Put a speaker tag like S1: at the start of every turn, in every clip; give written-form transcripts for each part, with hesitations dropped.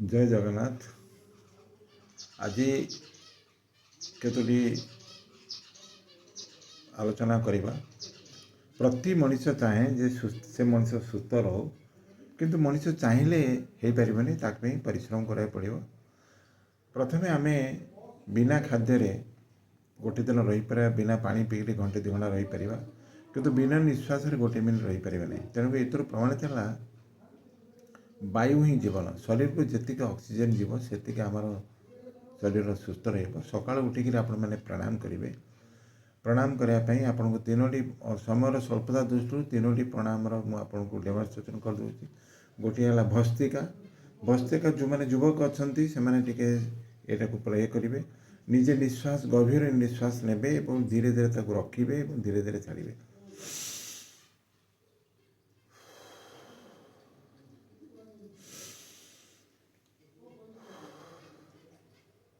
S1: ଜୟ ଜଗନ୍ନାଥ। ଆଜି କେତୋଟି ଆଲୋଚନା କରିବା। ପ୍ରତି ମଣିଷ ଚାହେଁ ଯେ ସେ ମଣିଷ ସୁସ୍ଥ ରହୁ, କିନ୍ତୁ ମଣିଷ ଚାହିଁଲେ ହେଇପାରିବନି, ତା ପାଇଁ ପରିଶ୍ରମ କରିବାକୁ ପଡ଼ିବ। ପ୍ରଥମେ ଆମେ ବିନା ଖାଦ୍ୟରେ ଗୋଟେ ଦିନ ରହିପାରିବା, ବିନା ପାଣି ପିଇଲେ ଘଣ୍ଟେ 2 ଘଣ୍ଟା ରହିପାରିବା, କିନ୍ତୁ ବିନା ନିଶ୍ୱାସରେ ଗୋଟେ ମିନିଟ୍ ରହିପାରିବା ନାହିଁ। ତେଣୁ ଏଥିରୁ ପ୍ରମାଣିତ ହେଲା ବାୟୁ ହିଁ ଜୀବନ। ଶରୀରକୁ ଯେତିକି ଅକ୍ସିଜେନ୍ ଯିବ ସେତିକି ଆମର ଶରୀର ସୁସ୍ଥ ରହିବ। ସକାଳୁ ଉଠିକିରି ଆପଣମାନେ ପ୍ରାଣାୟାମ କରିବେ। ପ୍ରଣାମ କରିବା ପାଇଁ ଆପଣଙ୍କୁ ତିନୋଟି ସମୟର ସ୍ୱଳ୍ପତା ଦୃଷ୍ଟିରୁ ତିନୋଟି ପ୍ରଣାମର ମୁଁ ଆପଣଙ୍କୁ ଡେମନଷ୍ଟ୍ରେସନ୍ କରିଦେଉଛି। ଗୋଟିଏ ହେଲା ଭସ୍ତ୍ରିକା। ଭସ୍ତ୍ରିକା ଯେଉଁମାନେ ଯୁବକ ଅଛନ୍ତି ସେମାନେ ଟିକେ ଏଇଟାକୁ ପ୍ରୟୋଗ କରିବେ। ନିଜେ ନିଶ୍ୱାସ, ଗଭୀର ନିଶ୍ୱାସ ନେବେ ଏବଂ ଧୀରେ ଧୀରେ ତାକୁ ରଖିବେ ଏବଂ ଧୀରେ ଧୀରେ ଛାଡ଼ିବେ।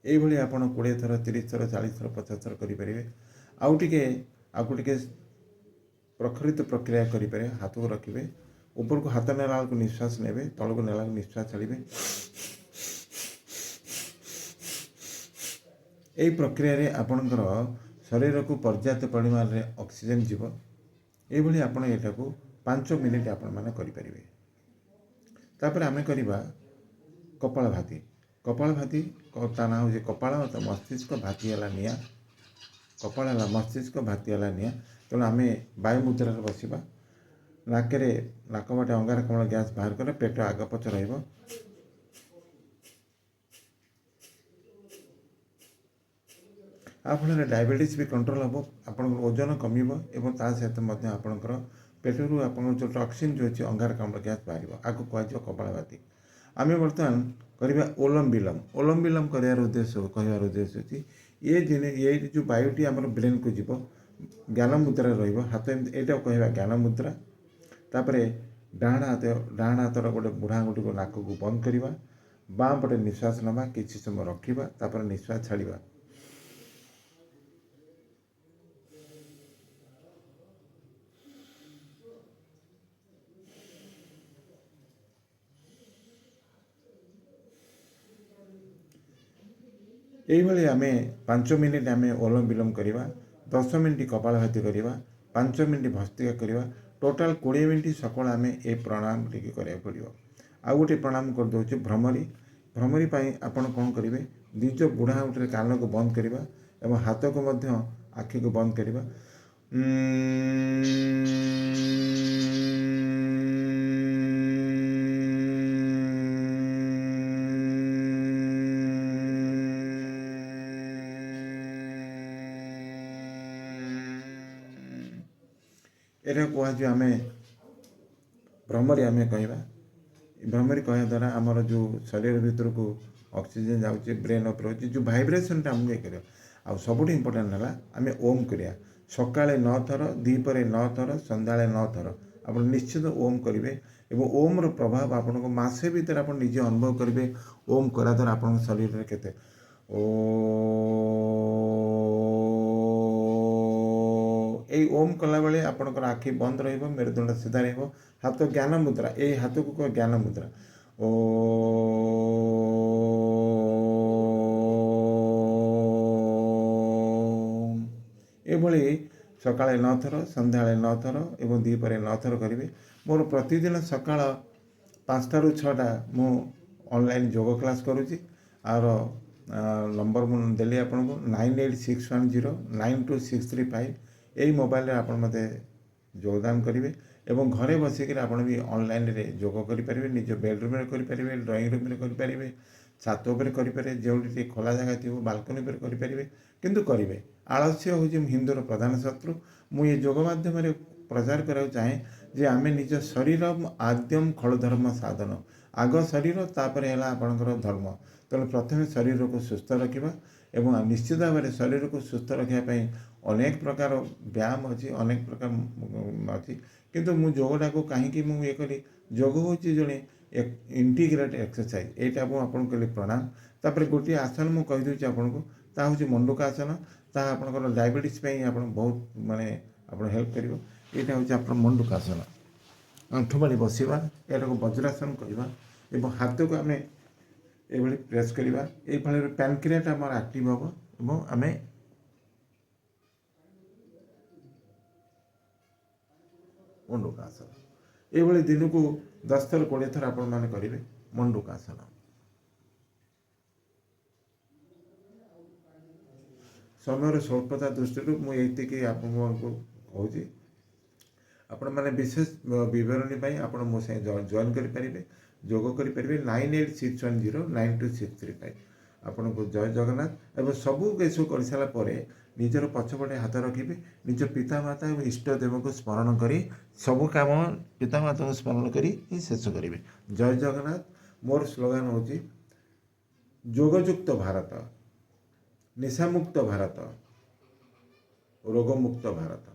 S1: ଏଇଭଳି ଆପଣ 20 ଥର, 30 ଥର, 40 ଥର, 50 ଥର କରିପାରିବେ। ଆଉ ଟିକେ ଆକୁ ଟିକେ ପ୍ରଖରିତ ପ୍ରକ୍ରିୟା କରିପାରିବେ। ହାତକୁ ରଖିବେ, ଉପରକୁ ହାତ ନେଲା ବେଳକୁ ନିଶ୍ୱାସ ନେବେ, ତଳକୁ ନେଲା ବେଳକୁ ନିଶ୍ୱାସ ଛାଡ଼ିବେ। ଏଇ ପ୍ରକ୍ରିୟାରେ ଆପଣଙ୍କର ଶରୀରକୁ ପର୍ଯ୍ୟାପ୍ତ ପରିମାଣରେ ଅକ୍ସିଜେନ୍ ଯିବ। ଏଇଭଳି ଆପଣ ଏଇଟାକୁ 5 ମିନିଟ୍ ଆପଣମାନେ କରିପାରିବେ। ତାପରେ ଆମେ କରିବା କପାଳଭାତି। କପାଳଭାତି ତା ନାଁ ହେଉଛି କପାଳ, ତ ମସ୍ତିଷ୍କ, ଭାତି ହେଲା ନିଆଁ। କପାଳ ହେଲା ମସ୍ତିଷ୍କ, ଭାତି ହେଲା ନିଆଁ। ତେଣୁ ଆମେ ବାୟୁ ମୁଦ୍ରାରେ ବସିବା। ନାକରେ ନାକ ବାଟେ ଅଙ୍ଗାରକାମ୍ଳ ଗ୍ୟାସ୍ ବାହାର କଲେ ପେଟ ଆଗ ପଛ ରହିବ। ଆ ଫଳରେ ଡାଇବେଟିସ୍ ବି କଣ୍ଟ୍ରୋଲ୍ ହେବ, ଆପଣଙ୍କର ଓଜନ କମିବ ଏବଂ ତା ସହିତ ମଧ୍ୟ ଆପଣଙ୍କର ପେଟରୁ ଆପଣଙ୍କର ଯେଉଁ ଟକ୍ସିନ୍ ଯେଉଁ ଅଛି ଅଙ୍ଗାରକାମ୍ଳ ଗ୍ୟାସ୍ ବାହାରିବ। ଆକୁ କୁହାଯିବ କପାଳଭାତି। ଆମେ ବର୍ତ୍ତମାନ କରିବା ଓଲମ ବିଲମ। ଓଲମ ବିଲମ କରିବାର ଉଦ୍ଦେଶ୍ୟ, କହିବାର ଉଦ୍ଦେଶ୍ୟ ହେଉଛି ଏ ଜିନି ଏଇ ଯେଉଁ ବାୟୁଟି ଆମର ବ୍ରେନ୍କୁ ଯିବ, ଜ୍ଞାନ ମୁଦ୍ରାରେ ରହିବ। ହାତ ଏମିତି, ଏଇଟା କହିବା ଜ୍ଞାନ ମୁଦ୍ରା। ତାପରେ ଡାହାଣ ହାତର ଗୋଟେ ବୁଢ଼ା ଆଙ୍ଗୁଠିକୁ ନାକକୁ ବନ୍ଦ କରିବା, ବାଁ ପଟେ ନିଶ୍ୱାସ ନେବା, କିଛି ସମୟ ରଖିବା, ତାପରେ ନିଶ୍ୱାସ ଛାଡ଼ିବା। ଏଇଭଳି ଆମେ 5 ମିନିଟ୍ ଆମେ ଓଲମ ବିଲମ କରିବା, 10 ମିନିଟ୍ କପାଳଭାତି କରିବା, 5 ମିନିଟ୍ ଭସ୍ତ୍ରିକା କରିବା। ଟୋଟାଲ୍ 20 ମିନିଟ୍ ସକାଳ ଆମେ ଏ ପ୍ରାଣାୟାମ ଟିକେ କରିବାକୁ ପଡ଼ିବ। ଆଉ ଗୋଟେ ପ୍ରାଣାୟାମ କରିଦେଉଛି ଭ୍ରମରୀ। ଭ୍ରମରୀ ପାଇଁ ଆପଣ କ'ଣ କରିବେ, ନିଜ ବୁଢ଼ା ଆଙ୍ଗୁଠିରେ କାନକୁ ବନ୍ଦ କରିବା ଏବଂ ହାତକୁ ମଧ୍ୟ ଆଖିକୁ ବନ୍ଦ କରିବା। ଏଟା କୁହାଯିବ ଆମେ ଭ୍ରମରୀ ଆମେ କହିବା। ଭ୍ରମରୀ କହିବା ଦ୍ୱାରା ଆମର ଯେଉଁ ଶରୀର ଭିତରକୁ ଅକ୍ସିଜେନ୍ ଯାଉଛି, ବ୍ରେନ୍ ଉପରେ ହେଉଛି ଯେଉଁ ଭାଇବ୍ରେସନ୍ଟା ଆମକୁ ଇଏ କରିବ। ଆଉ ସବୁଠୁ ଇମ୍ପୋର୍ଟାଣ୍ଟ ହେଲା ଆମେ ଓମ୍ କରିବା। ସକାଳେ 9 ଥର, ଦ୍ୱିପହରେ 9 ଥର, ସନ୍ଧ୍ୟାବେଳେ 9 ଥର ଆପଣ ନିଶ୍ଚିତ ଓମ୍ କରିବେ ଏବଂ ଓମ୍ର ପ୍ରଭାବ ଆପଣଙ୍କୁ ମାସେ ଭିତରେ ଆପଣ ନିଜେ ଅନୁଭବ କରିବେ। ଓମ୍ କରିବା ଦ୍ୱାରା ଆପଣଙ୍କ ଶରୀରରେ କେତେ ଓ ଏଇ ଓମ୍ କଲାବେଳେ ଆପଣଙ୍କର ଆଖି ବନ୍ଦ ରହିବ, ମେରୁଦଣ୍ଡ ସିଧା ରହିବ, ହାତ ଜ୍ଞାନ ମୁଦ୍ରା, ଏଇ ହାତକୁ କୁହ ଜ୍ଞାନ ମୁଦ୍ରା। ଓ ଏଭଳି ସକାଳେ 9 ଥର, ସନ୍ଧ୍ୟାବେଳେ 9 ଥର ଏବଂ ଦ୍ୱିପହରେ 9 ଥର କରିବେ। ମୋର ପ୍ରତିଦିନ ସକାଳ 5ଟାରୁ 6ଟା ମୁଁ ଅନଲାଇନ୍ ଯୋଗ କ୍ଲାସ୍ କରୁଛି। ଆର ନମ୍ବର ମୁଁ ଦେଲି ଆପଣଙ୍କୁ 9861092635। ଏଇ ମୋବାଇଲରେ ଆପଣ ମୋତେ ଯୋଗଦାନ କରିବେ ଏବଂ ଘରେ ବସିକିରି ଆପଣ ବି ଅନଲାଇନ୍ରେ ଯୋଗ କରିପାରିବେ। ନିଜ ବେଡ଼ରୁମ୍ରେ କରିପାରିବେ, ଡ୍ରଇଂ ରୁମ୍ରେ କରିପାରିବେ, ଛାତ ଉପରେ କରିପାରିବେ, ଯେଉଁଠି ଟିକେ ଖୋଲା ଜାଗା ଥିବ ବାଲକୋନି ଉପରେ କରିପାରିବେ, କିନ୍ତୁ କରିବେ। ଆଳସ୍ୟ ହେଉଛି ହିନ୍ଦୁର ପ୍ରଧାନ ଶତ୍ରୁ। ମୁଁ ଏ ଯୋଗ ମାଧ୍ୟମରେ ପ୍ରଚାର କରିବାକୁ ଚାହେଁ ଯେ ଆମେ ନିଜ ଶରୀର ଆଦ୍ୟମ ଖଳ ଧର୍ମ ସାଧନ, ଆଗ ଶରୀର ତାପରେ ହେଲା ଆପଣଙ୍କର ଧର୍ମ। ତେଣୁ ପ୍ରଥମେ ଶରୀରକୁ ସୁସ୍ଥ ରଖିବା ଏବଂ ନିଶ୍ଚିତ ଭାବରେ ଶରୀରକୁ ସୁସ୍ଥ ରଖିବା ପାଇଁ ଅନେକ ପ୍ରକାର ବ୍ୟାୟାମ ଅଛି, ଅନେକ ପ୍ରକାର ଅଛି, କିନ୍ତୁ ମୁଁ ଯୋଗଟାକୁ କାହିଁକି ମୁଁ ଇଏ କଲି, ଯୋଗ ହେଉଛି ଜଣେ ଇଣ୍ଟିଗ୍ରେଟ୍ ଏକ୍ସରସାଇଜ୍। ଏଇଟା ମୁଁ ଆପଣଙ୍କୁ କହିଲି ପ୍ରଣାମ। ତାପରେ ଗୋଟିଏ ଆସନ ମୁଁ କହିଦେଉଛି ଆପଣଙ୍କୁ, ତାହା ହେଉଛି ମଣ୍ଡୁକାସନ। ତାହା ଆପଣଙ୍କର ଡାଇବେଟିସ୍ ପାଇଁ ଆପଣ ବହୁତ ଆପଣ ହେଲ୍ପ କରିବ। ଏଇଟା ହେଉଛି ଆପଣ ମଣ୍ଡୁକାସନ। ଆଣ୍ଠୁମାଡ଼ି ବସିବା, ଏଟାକୁ ବଜ୍ରାସନ କହିବା ଏବଂ ହାତକୁ ଆମେ ଏଇଭଳି ପ୍ରେସ୍ କରିବା। ଏଇଭଳି ପ୍ୟାନକ୍ରିଆଟା ଆମର ଆକ୍ଟିଭ୍ ହେବ ଏବଂ ଆମେ ମଣ୍ଡୁକାସନ ଏଇଭଳି ଦିନକୁ 10 ଥର 20 ଥର ଆପଣମାନେ କରିବେ ମଣ୍ଡୁକାସନ। ସମୟର ସ୍ୱଳ୍ପତା ଦୃଷ୍ଟିରୁ ମୁଁ ଏତିକି ଆପଣଙ୍କୁ କହୁଛି। ଆପଣମାନେ ବିଶେଷ ବିବରଣୀ ପାଇଁ ଆପଣ ମୋ ସାଙ୍ଗେ ଜଏନ୍ କରିପାରିବେ, ଯୋଗ କରିପାରିବେ 9861092635। ଆପଣଙ୍କୁ ଜୟ ଜଗନ୍ନାଥ। ଏବଂ ସବୁ ଏସବୁ କରିସାରିଲା ପରେ ନିଜର ପଛପଟେ ହାତ ରଖିବେ, ନିଜ ପିତାମାତା ଏବଂ ଇଷ୍ଟ ଦେବଙ୍କୁ ସ୍ମରଣ କରି ସବୁ କାମ ପିତାମାତାଙ୍କୁ ସ୍ମରଣ କରି ହିଁ ଶେଷ କରିବେ। ଜୟ ଜଗନ୍ନାଥ। ମୋର ସ୍ଲୋଗାନ ହେଉଛି ଯୋଗଯୁକ୍ତ ଭାରତ, ନିଶାମୁକ୍ତ ଭାରତ, ରୋଗମୁକ୍ତ ଭାରତ।